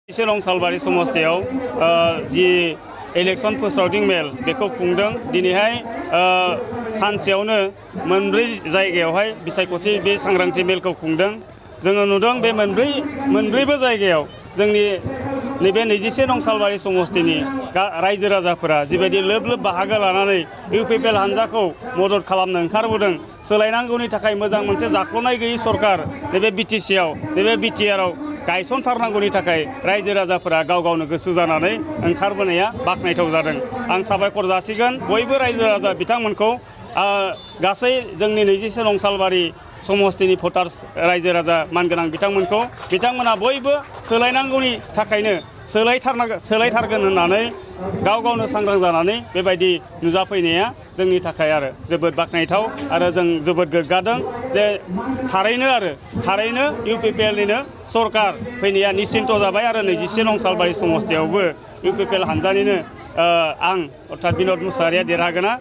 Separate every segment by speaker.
Speaker 1: शिलं सालबारि समस्थियाव जि election फोसावदिं मेल बेखौ खुंदों दिनैहाय सानसेयावनो मोनब्रै जायगायावहाय बिसायख'थि बे सांग्रांथि मेलखौ खुंदों। जोङो नुदों बे मोनब्रैबो जायगायाव जोंनि नैबे 21 नं सालबारि समस्थिनि रायजो राजाफोरा जिबायदि लोब लोब बाहागो लानानै इउपिपिएल हान्जाखौ मदद खालामनो ओंखारबोदों। सोलायनांगौनि थाखाय मोजां मोनसे जाख्ल'नाय गैयै सरकार नैबे बिटिसिआव नैबे बिटिआरआव गायसनथारनांगौनि थाखाय रायजो राजाफोरा गाव गावनो गोसो जानानै ओंखारबोनाया बाख्नायथाव जादों। आं साबायखर जासिगोन बयबो रायजो राजा बिथांमोनखौ गासै जोंनि 21 नं सालबारि समस्थिनि भटार्स रायजो राजा मानगोनां बिथांमोना बयबो सोलायनांगौनि थाखायनो सोलायथारगोन होननानै गाव गावनो सांग्रां जानानै बेबायदि नुजाफैनाया जोंनि थाखाय आरो जोबोद बाख्नायथाव आरो जों जोबोद गोग्गादों जे थारैनो इउपिपिएलनिनो सरकार फैनाया निश्चिन्त जाबाय आरो 21 नं सालबारि समस्थियावबो इउपिपिएल हान्जानिनो आं अर्थात बिनद मुसाहारिया देरहागोना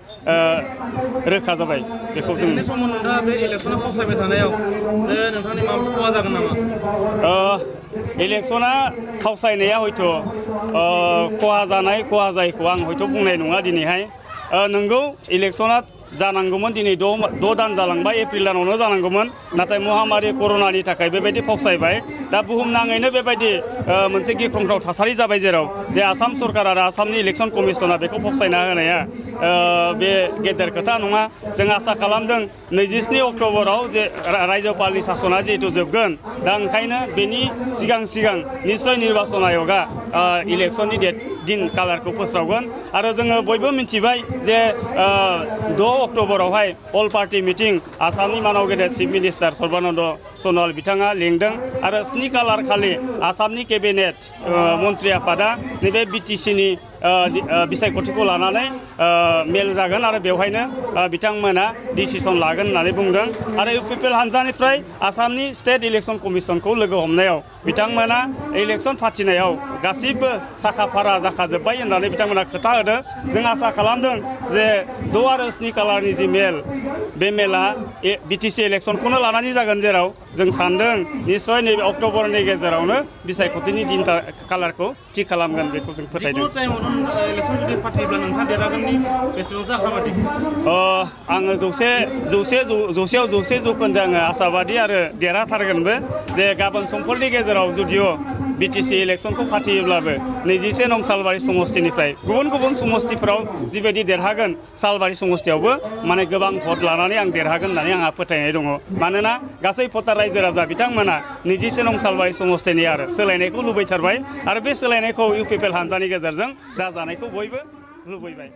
Speaker 1: रोखा जाबाय। बेखौ जों
Speaker 2: समाव नोंथाङा बे इलेक्शनाव फावसायबाय थानायाव जे नोंथांनि माबा मोनसे खहा जागोन नामा?
Speaker 1: इलेक्शना फावसायनाया हयथ' खहा जायैखौ आं हयथ' बुंनाय नङा दिनैहाय। नंगौ इलेक्शना जानांगौमोन दिनै 6 दान जालांबाय एप्रिल दानावनो जानांगौमोन नाथाय महामारी कर'नानि थाखाय बेबायदि फावसायबाय। दा बुहुमनाङैनो बेबायदि मोनसे गिख्रंथाव थासारि जाबाय जेराव जे आसाम सरकार आरो आसामनि इलेक्शन कमिसना बेखौ फावसायना होनाया बे गेदेर खोथा नङा। जों आसा खालामदों 27 अक्ट'बराव जे रायजोपालनि सासना जिहेतु जोबगोन दा ओंखायनो बेनि सिगां निश्चय निर्बाचन आय'गा इलेक्शननि दिन कालारखौ फोस्रावगोन आरो जोङो बयबो मिथिबाय जे 6 अक्ट'बरावहाय अल पार्टी मिटिं आसामनि मानाव गेदेर चिफ मिनिस्टार सर्बानन्द सन'वाल बिथाङा लेंदों आरो 7 खालार खालि आसामनि केबिनेट मन्त्रि आफादा नैबे बिटिसिनि बिसायख'थिखौ लानानै मेल जागोन आरो बेवहायनो बिथांमोना डिसिसन लागोन होननानै बुंदों आरो इउपिपिएल हान्जानिफ्राय आसामनि स्टेट इलेक्शन कमिसनखौ लोगो हमनायाव बिथांमोना इलेक्शन फाथिनायाव गासिबो साखा फारा जाखाजोब्बाय होननानै बिथांमोना खोथा होदों। जों आसा खालामदों जे 6 आरो 7 खालारनि जि मेल बे मेला बिटिसि इलेक्शनखौनो लानानै जागोन जेराव जों सानदों निश्चय नैबे अक्ट'बरनि गेजेरावनो बिसायख'थिनि दिन कालारखौ थि खालामगोन बेखौ जों फोथायदों।
Speaker 2: इलेक्शन जुदि फाथियोब्ला नोंथाङा देरहागोननि बेसेबां आसाबादि?
Speaker 1: आङो 100% जौखोन्दो आङो आसाबादि आरो देरहाथारगोनबो जे गाबोन समफोरनि गेजेराव जुदिअ बिटिसि इलेक्शनखौ फाथियोब्लाबो 21 नं सालबारि समस्थिनिफ्राय गुबुन समस्थिफोराव जिबायदि देरहागोन सालबारि समस्थियावबो माने गोबां भट लानानै आं देरहागोन होननानै आंहा फोथायनाय दङ। मानोना गासै भटार रायजो राजा बिथांमोना 21 नं सालबारि समस्थिनि आरो सोलायनायखौ लुबैथारबाय आरो बे सोलायनायखौ इउपिपिएल हान्जानि गेजेरजों जाजानायखौ बयबो लुबैबाय।